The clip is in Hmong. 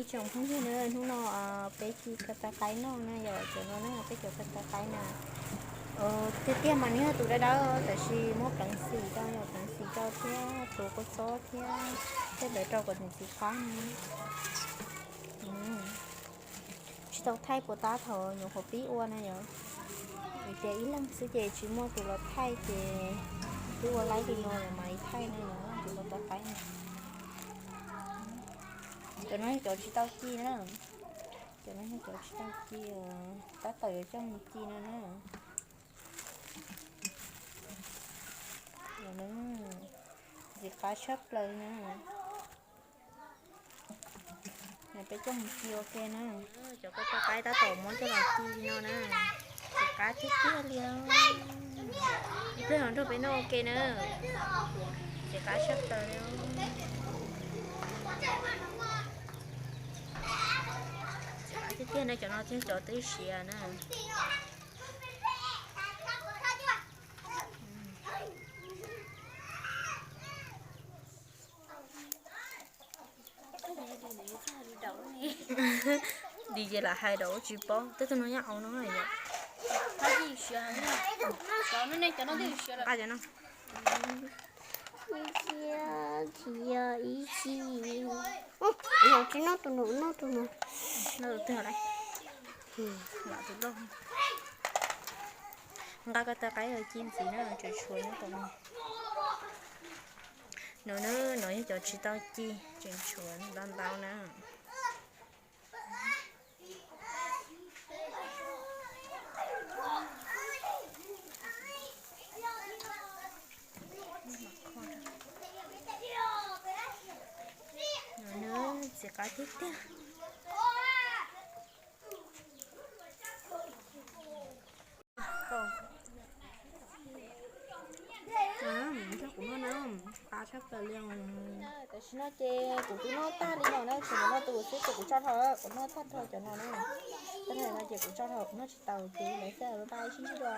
Tsoom phooj ywg na, hnub no peb ci ko taw qaib noj na yom, cov no na peb cov ko taw qaib na. Tiag tiag mas nws yog tus dawb dawb tab sis muab pleev xim rau, yog pleev xim rau thiab tsuav kua txob thiab tej ntawd rau kom nws txiv qab na. Tsis tau thaij puas tab thaum nyuam qhuav pib ua na yom, vim tias ib leeg xwb ces tsis muaj tus los thaij ces twb ua laib li no lawm mas ib thaij no yom, tus ko taw qaib na. Cov no yog cov tsis tau ci na, cov no yog cov tsis tau ci, tab tom yuav coj mus ci no na. Ntxim qab tshaj plaws na. Peb coj mus ci ua ke na. Cov ko taw qaib tab tom muab coj los ci li no na. Ntxim qab tiag tiag li. Ib pliag los nrog peb noj ua ke na. Ntxim qab tshaj plaws li. Ntxim qab tiag tiag na, cov no thiab cov twb siav na. Dim ces lam hais rau tsis paub, tej tug no nyob au no yom. Nqa cov no. Ib txhia, tsis yog ib txhia. Yog tsis noj tus nus, noj tus nus. Noj tus twg lawm? Lam tus loj. Nqa ko taw qaib los ci ntxiv na, tseem tshuav nyob tom no. No na, no yog cov tsis tau ci, tseem tshuav ntau ntau na. No na, ntxim qab tiag tiag. Nrog kuv noj na, qab tshaj plaws li. Tam sim no ces kuv twb noj tag li no na, tseem noj tus xwb ces kuv tso dhau, kuv noj tag nrho cov no na. Tag nrho no ces kuv tso dhau, kuv noj tsis tau ces lawv xav bye bye sib ntsib dua.